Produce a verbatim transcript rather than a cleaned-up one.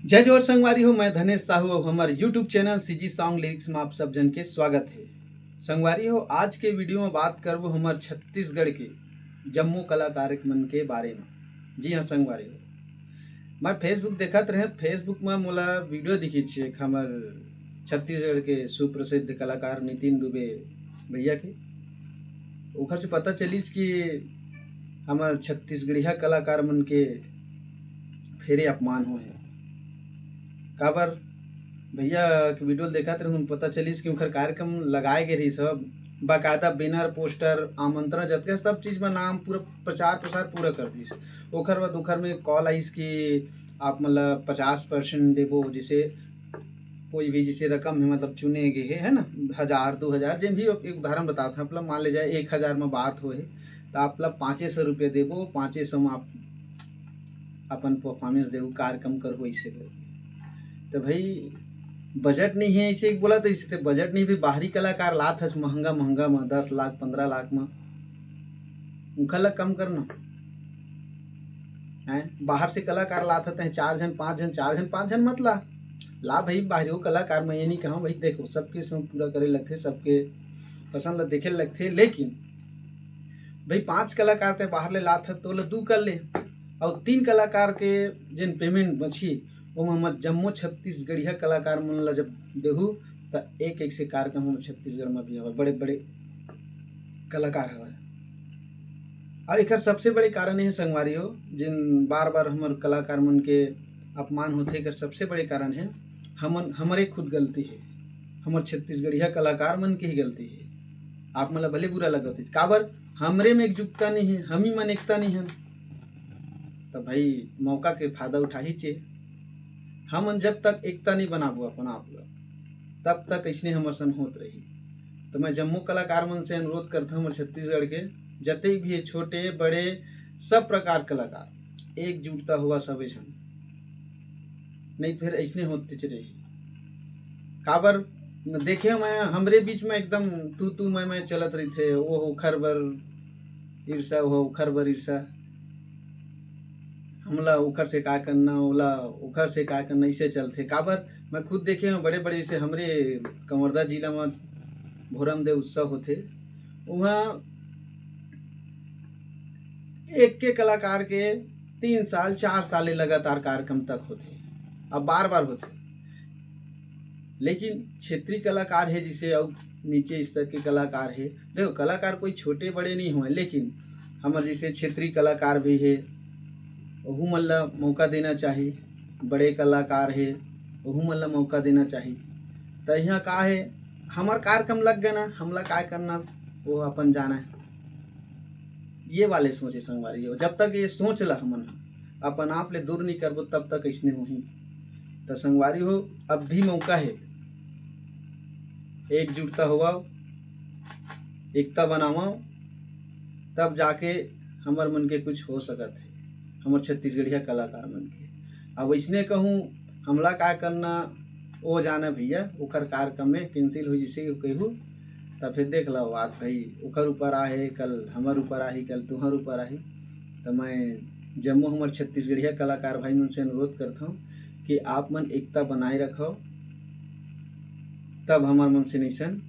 जय जोहार संगवारी हो, मैं धनेश साहू अउ हमर YouTube channel CG song lyrics में आप सब जन के स्वागत है। संगवारी हो, आज के वीडियो में बात करबो हमर छत्तीसगढ़ के जम्मो कलाकार मन के बारे में। जी हाँ संगवारी हो, मैं Facebook देखत रहे, Facebook में मोला वीडियो दिखिस एक हमर छत्तीसगढ़ के सुप्रसिद्ध कलाकार नितिन दुबे भैया के। ओखर से पता चलिस कि हमर छत्तीसगढ़िया कलाकार मन के फेरे अपमान होहे। काबर भैया के वीडियो देखत रहे, पता चलिस कि उनकर कार्यक्रम लगाए गे रहिस, सब बाकायदा बैनर, पोस्टर, आमंत्रण, जतका सब चीज में नाम पूरा प्रचार प्रसार पूरा कर दिस। ओखर बाद ओखर में कॉल आइस कि आप मतलब पचास परसेंट देबो, जैसे कोई भी जैसे रकम है, मतलब चुने गए है, है ना, हजार, दो हजार, जेन भी एक उदाहरण बतात हँव, मतलब मान ले जाए एक हजार में बात होहे, तो आप ला पाँचे सौ रुपया देबो, पाँचे सौ में आप अपन परफॉर्मेंस देबो, कार्यक्रम करबो, ऐसे करबो। तो भाई बजट नहीं है, ऐसे एक बोला तो ऐसे तो बजट नहीं, फिर बाहरी कलाकार लात हस महंगा महंगा में, दस लाख, पन्द्रह लाख में, उनका ला कम करना है। बाहर से कलाकार लात हते हैं, चार जन, पाँच जन, चार जन, पाँच जन मत ला, ला भाई, बाहरी कलाकार, मैं ये नहीं कहूँ भाई, देखो सबके संग पूरा करे लगथे, सबके पसंद ला देखे लगथे, लेकिन भाई पाँच कलाकार ते बाहर ले लात हत तो ले दू कर ले, और तीन कलाकार के जेन पेमेंट बची ओमा हमर जम्मो छत्तीसगढ़िया कलाकार मन ला जब देहू त एक एक से कार्यक्रम हमर छत्तीसगढ़ में भी हवय, बड़े बड़े कलाकार हवय। और एकर सबसे बड़े कारण हे संगवारी हो, जिन बार बार हमर कलाकार मन के अपमान होथे, एकर सबसे बड़े कारण हे हमन, हमरे खुद गलती हे, हमर छत्तीसगढ़िया कलाकार मन के ही गलती हे। आप मन ला भले बुरा लगत हे, काबर हमरे में एकजुटता नहीं हे, हम ही मन एकता नहीं हन, त भाई मौका के फायदा उठाही चे। हमन जब तक एकता नहीं बनाबो अपन आप ला, तब तक ऐसने हमर सन होत रही। तो मैं जम्मो कलाकार मन से अनुरोध करता हूँ, हमर छत्तीसगढ़ के जते भी हे, छोटे बड़े सब प्रकार कलाकार, एकजुटता होवा सबे झन, नहीं फिर ऐसने होते रही। काबर देखे मैं हमरे बीच में एकदम तू तू मैं मैं चलत रहिथे, वो ओखर बर ईर्षा, वो ओखर बर ईर्षा, हमला ओखर से का करना, ओला ओखर से का करना, इसे चलथे। काबर मैं खुद देखे हूँ बड़े बड़े, जैसे हमरे कंवरदा जिला में भोरम दे उत्सव होथे, वहाँ एक के कलाकार के तीन साल चार साल ले लगातार कार्यक्रम तक होथे, अब बार बार होथे। लेकिन क्षेत्रीय कलाकार हे, जिसे अउ नीचे स्तर के कलाकार हे, देखो कलाकार कोई छोटे बड़े नहीं हुए, लेकिन हमर जैसे क्षेत्रीय कलाकार भी हे, ओहू मन ला मौका देना चाही। बड़े कलाकार हे, ओहू मन ला मौका देना चाही। त यहाँ का हे, हमर कार्यक्रम लग गए ना, हमला काय करना, वो अपन जाना है। ये वाले सोचे संगवारी हो, जब तक ये सोच ला हमन ह अपन आप ले दूर नहीं करबो, तब तक ऐसने होही। त संगवारी हो, अब भी मौका हे, एकजुटता होवा, एकता बनावा, तब जाके हमर मन के कुछ हो सकत हे, हमर छत्तीसगढ़िया कलाकार मन के। अब ऐसने कहूँ, हमला का करना, वो जाने भैया, ओखर कार्यक्रम में कैंसिल हो जैसे कहू, त फिर देख लो बात भाई, ओखर ऊपर आहे, कल हमर ऊपर आही, कल तुहर ऊपर आही। त मैं जम्मो हमर छत्तीसगढ़िया कलाकार भाई मन से अनुरोध करत हूँ कि आप मन एकता बनाए रखो, तब हमर मन से नैसन